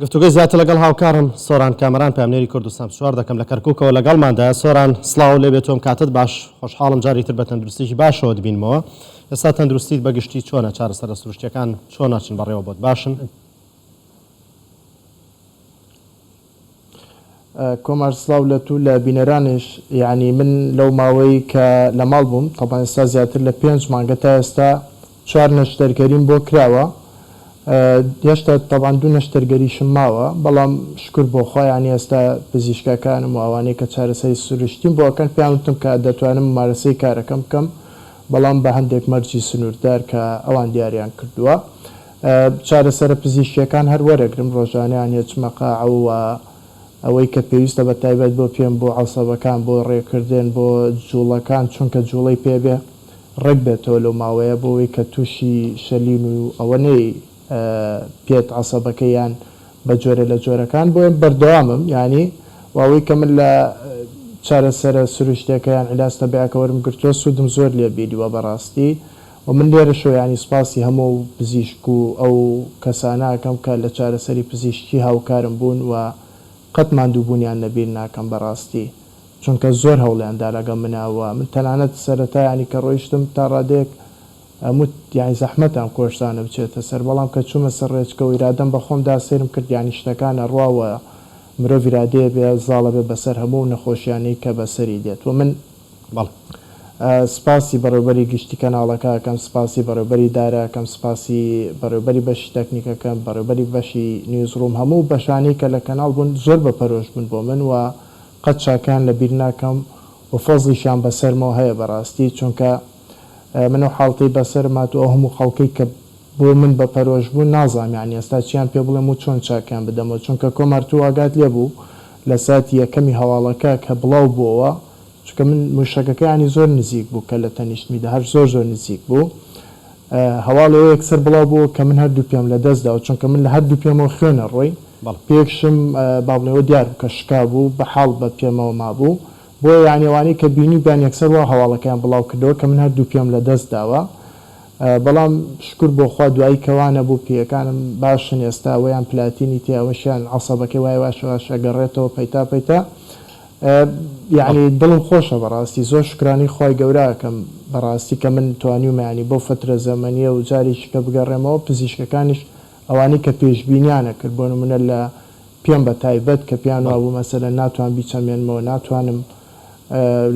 گفتوگۆی زیاتر لەگەڵ هاوکارم سۆران کامەران پەیامنێری کوردستان چوار دەکەم لە کەرکوکەوە لەگەڵماندایە. سۆران سڵاو لێ بێت تۆم کاتت باش، خۆشحاڵم جاری تر بە تەندروستیی باشەوە دبینمەوە. ئێستا تەندروستیت بە گشتی چۆنە؟ چارەسەرە سروشتییەکان چۆن ئەچن بەڕێوە بۆت؟ باشن؟ کۆمار سڵاو لە تو لە بینەرانیش یەعنی من لەو ماوەی کە لە ماڵ بووم تەبعەن ئێستا زیاتر لە پێنج مانگە تا ئێستا چوار نەشتەرگەریم بۆ کراوە هێشتا تەبعەن دوو نەشتەرگەریشم ماوە بەڵام شکور بۆ خوا یەعنی ئێستا پزیشکەکانم و ئەوانەی کە چارەسەری سروشتیم بۆ ئەکەن پێیان وتم کە دەتوانم مومارەسەی کارەکەم بکەم بەڵام بە هەندێک مەرجی سنووردار کە ئەوان دیاریان کردووە چارەسەرە پزیشکیەکان هەر وەرەگرم ڕۆژانە یان ئەچمە قاعە و ئەوەی کە پێویستە بە تایبەت بۆ پێم بۆ عەسەبەکان بۆ ڕێکردن بۆ جوڵەکان چونکە جوڵەی پێ بێ ڕێک بێتەوە لەو ماوەیە بۆ ئەوەی کە توشی شەلین و ئەوە نەی پێت عەسەبەکەی یان بە جۆرێ لە جۆرەکان بۆیە بەردەوامم یانی و ئەوەی کە من لە چارەسەرە سروشتیەکە یان عیلاج تەبیعەکە وەرم گرتووە سوودم زۆر لێ بینیوە بەڕاستی و من لێرەشەوە یانی سوپاسی هەموو ئەو پزیشک و ئەو کەسانە ئەکەم کە لە چارەسەری پزیشکی هاوکارم بوون و قەت ماندووبوونیان لەبیر ناکەم بەڕاستی چونکە زۆر هەوڵیان دا لەگەڵ منا و من تەنانەت سەرەتا یانی کە ڕۆیشتم تا ڕادەیەک ئەموت یانی زەحمەتە ئەم کۆرسانە بچێتە سەر بەڵام کە چوومە سەر ڕێچکە و ئیرادەم بە خۆم دا سەیرم کرد یانی شتەکان ئەڕوا و مرۆڤ ئیرادەیە بێ زاڵە بێ بەسەر هەموو ئەو نەخۆشیانەی کە بەسەری دێت و من بەڵێ. سپاسی بەڕێوبەری گشتی کەناڵەکە ئەکەم، سپاسی بەڕێوبەری ئیدارە ئەکەم، سپاسی بەڕێوبەری بەشی تەکنیک ئەکەم، بەڕێوبەری بەشی news room، هەموو بەشانەی کە لە کەناڵ بوون زۆر بە پەرۆش بوون بۆ من و قەت چاکەیان لە بیر ناکەم و فەزڵیشیان بەسەرمەوە هەیە بەڕاستی چونکە من ئەو حاڵتەی بەسەرم هات و ئەو هەموو خەڵکەی کە بۆ من بە پەرۆش بوون نازانم یانی ئێستا چیان پێ بڵێم و چۆن چاکیان بدەمەوە چونکە کۆمار تۆ ئاگات لێ بوو لە ساتی یەکەمی هەواڵەکە کە بڵاو بۆوە چونکە من موشەکەکە یانی زۆر نزیک بوو کە لە تەنیشتمیدا هەر زۆر زۆر نزیک بوو هەواڵی ئەوە یەکسەر بڵاو بووە کە من هەردوو پێم لە دەست داوە چونکە من لە هەردوو پێمەوە خوێن ئەڕۆی پێکشم با بڵێ ئەوە دیار بوو کە شکا بوو بە حاڵ بە پێمەوە مابوو بۆیە یانی ئەوانەی کە بینیبیان یەکسەر وا هەواڵەکەیان بڵاو کردەوە کە من هەردوو پێم لە دەست داوە بەڵام شکور بۆ خوا دوایی کە وا نەبوو پێیەکانم باشن ئێستا ئەوەیان پلاتینی تێ ئەوەشیان عەسەبەکەی وایە واش واش ئەگەڕێتەوە پەیتا پەیتا یەعنی دڵم خۆشە بەڕاستی زۆر شوکرانەی خوای گەورە ئەکەم بەڕاستی کە من توانیومە یانی بەو فەترە زەمەنیە و جارێکی کە بگەڕێمەوە پزیشکەکانیش ئەوانەی کە پێشبینیان ئەکرد بۆ نمونە لە پێم بە تایبەت کە پێیان وابوو مەسەلەن ناتوان بیچەمێنمەوە ناتوانم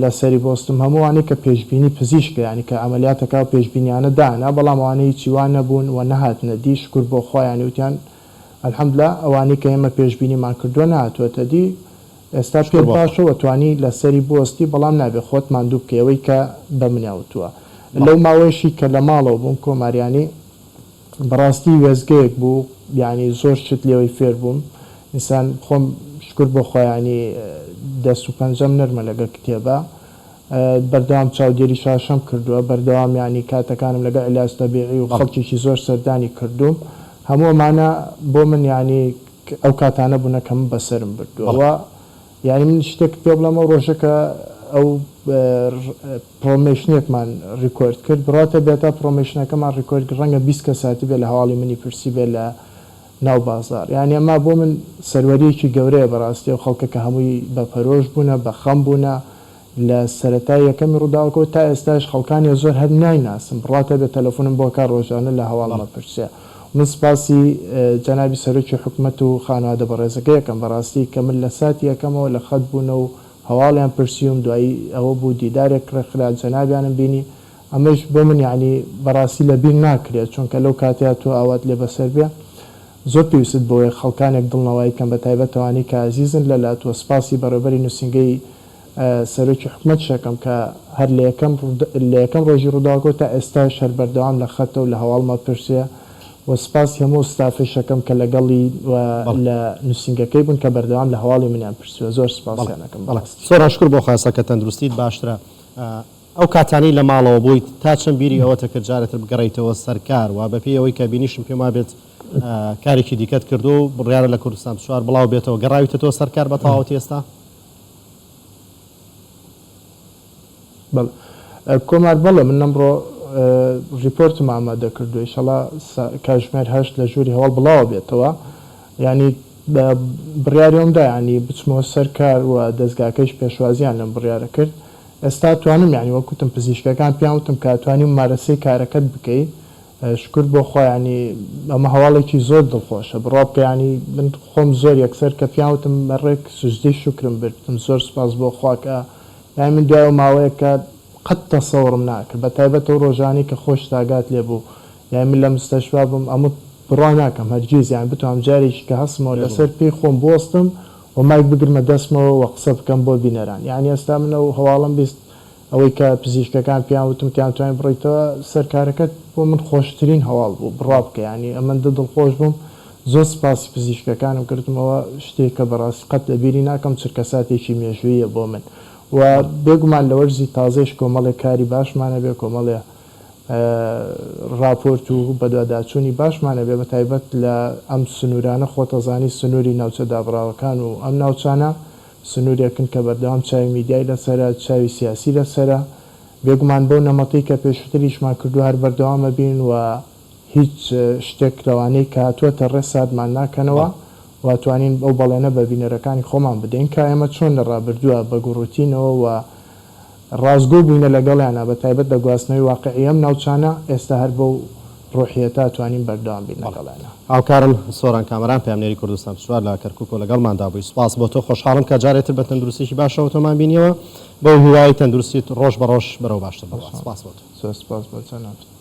لەسەری بۆستم هەموو ئەوانەی کە پێشبینی پزیشکە یانی کە عەمەلیات ئەکا و پێشبینیانە دانا بەڵام ئەوانە هیچی وا نەبوون و نەهاتنە دی شوکر بۆ خوا یانی وتیان الحمدللە ئەوانەی کە ئێمە پێشبینیمان کردووە نەهاتووەتە دی ئێستا شکر پێت بۆ خوا. باشە و ئەتوانی لەسەری بوەستی بەڵام نابێ خۆت ماندوو بکەی ئەوەی کە بە منیان وتووە بەڵێ. لەو ماوەیەشی کە لە ماڵەوە بووم کۆماریانی بەڕاستی وێستگەیەک بوو یانی زۆر شت لێوەی فێر بووم ئینسان خۆم شکر بۆ خوا یانی دەست و پەنجەم نەرمە لەگەڵ کتێبا بەردەوام چاودێری شاشەم کردووە بەردەوام یانی کاتەکانم لەگەڵ عیلاج تەبیعی و بەڵێ. خەڵکێکی زۆر سەردانی کردووم هەموو ئەمانە بۆ من یانی ئەو کاتانە بوونە کە من بەسەرم بردووە بەڵێ. و یانی من شتێکت پێ بڵێم ئەو ڕۆژە کە ئەو promotion ێکمان record کرد بڕوات هەبێ تا promotion ەکەمان record کرد ڕەنگە 20 کەس هاتبێ لە هەواڵی منی پرسیبێ لە ناو بازاڕ یانی ئەمە بۆ من سەروەرییەکی گەورەیە بەڕاستی ئەو خەڵکە کە هەمووی بە پەرۆش بوونە بە خەم بوونە لە سەرەتای یەکەمی ڕووداوەکەوە تا ئێستاش خەڵکانێ زۆر هەر نایناسم بڕوات هەبێ تەلەفونم بۆ ئەکا ڕۆژانە لە هەواڵم ئەپرسێ من سپاسی جەنابی سەرۆکی حکومەت و خانەوادە بەڕێزەکەی ئەکەم بەڕاستی کە من لە ساتی یەکەمەوە لە خەت بوونە و هەواڵیان پرسیوم دوایی ئەوە بوو دیدارێک ڕێکخرا جەنابیانم بینی ئەمەش بۆ من یەعنی بەڕاستی لە بیر ناکرێ چونکە لەو کاتەیا تۆ ئاوات لێ بەسەر بێ زۆر پێویستت بەوەیە خەڵکانێک دڵنەوایی بکەن بەتایبەت ئەوانەی کە ئازیزن لە لات وە سپاسی بەڕێوبەری نوسینگەی سەرۆکی حکومەتیش ئەکەم کە هەر لە یەکەم لە یەکەم ڕۆژی ڕووداوەکەوە تا ئێستاش هەر بەردەوام لە خەتە و لە هەواڵم ئەپرسێ و سپاسی هەموو ئەو ستافەیش ئەکەم کە لەگەڵی و بەڵێ. لە نوسینگەکەی بوون کە بەردەوام لە هەواڵی منیان پرسیوە زۆر بەڵێ سپاسیان ئەکەم بەڵێ بەڕاستی. سۆران شوکر بۆ خوا ئێستا کە تەندروستیت باشترە ئەو کاتانەی لە ماڵەوە بوویت تا چەند بیری ئەوەتە کرد جارێ تر بگەڕێیتەوە سەر کار و بەپێی ئەوەی کە بینیشم پێم وابێت کارێکی دیکەت کردووە و بڕیارە لە کوردستان چوار بڵاو بێتەوە گەڕاویتەتەوە سەر کار بە تەواوەتی ئێستا؟ بەڵێ کۆمار بەڵێ من ئەمڕۆ ڕیپۆرتم ئامادە کردووە ئیشەڵا کاژمێر هەشت لە ژووری هەواڵ بڵاوە بێتەوە یانی. بڕیاری ئەوم دا یانی بچمەوە سەر کار و دەزگاکەیش پێشوازیان لەم بڕیارە کرد ئێستا توانم یانی وەک وتم پزیشکەکان پێیان وتم کە ئەتوانی مومارەسەی کارەکەت بکەی شوکر بۆ خوا یانی ئەمە هەواڵێکی زۆر دڵخۆشە بڕوا بکە یانی من خۆم زۆر یەکسەر کە پێیان وتم ڕێک سوجدەی شوکرم برد وتم زۆر سوپاس بۆ خوا کە یانی من دوای ئەو ماوەیە کە قەت تەسەوڕم ناکرد بە تایبەت ئەو ڕۆژانەی کە خۆشت ئاگات لێ بوو یانی من لە مستەشفا بووم ئەموت بڕوا ناکەم هەرگیز یانی بتوانم جارێکی کە هەستمەوە لەسەر پێی خۆم بوەستم و مایک بگرمە دەستمەوە و قسە بکەم بۆ بینەران یانی ئێستا من ئەو هەواڵەم 20 ئەوەی کە پزیشکەکان پێیان وتم وتیان توانی بڕۆیتەوە سەر کارەکەت بۆ من خۆشترین هەواڵ بوو بڕوا بکە یانی ئەمەندە دڵخۆش بووم زۆر سپاسی پزیشکەکانم کردم ئەوە شتێکە بەڕاستی قەت لەبیری ناکەم چرکەساتێکی مێژووییە بۆ من و بێگومان لە وەرزی تازەیش کۆمەڵێک کاری باشمان هەبێ کۆمەڵێ ڕاپۆرت و بەدواداچوونی باشمان هەبێ بەتایبەت لە ئەم سنوورانە خۆتەزانی سنووری ناوچە دابڕاوەکان و ئەم ناوچانە سنوورێکن کە بەردەوام چاوی میدیای لەسەرە، چاوی سیاسی لەسەرە. بێگومان بەو نەمەتەی کە پێشووتر ئیشمان کردووە هەر بەردەوام ئەبین و هیچ شتێک لەوانەی کە هاتووەتە ڕێ ساردمان ناکەنەوە و ئەتوانین ئەو بەڵێنە بە بینەرەکانی خۆمان بدەین کە ئێمە چۆن لە ڕابردووە بە گوڕوتینەوە و ڕاستگۆ بووینە لەگەڵیانا بە تایبەت لە گواستنەوەی واقیعی ئەم ناوچانە، ئێستا هەر بەو ڕۆحیەتە ئەتوانین بەردەوام بین لەگەڵیانا. هاوکارم سۆران کامەران پەیامنێری کوردستان 24 لە کەرکوکەوە لەگەڵماندا بووی سوپاس بۆ تۆ خۆشحاڵم کە جارێ تر بە تەندروستیەکی باشەوە تۆمان بینیەوە بەو هیوای تەندروستیت ڕۆژ بە ڕۆژ بەرەو باشتر بڕوات سوپاس بۆ تۆ. زۆر سوپاس بۆ جەنابت.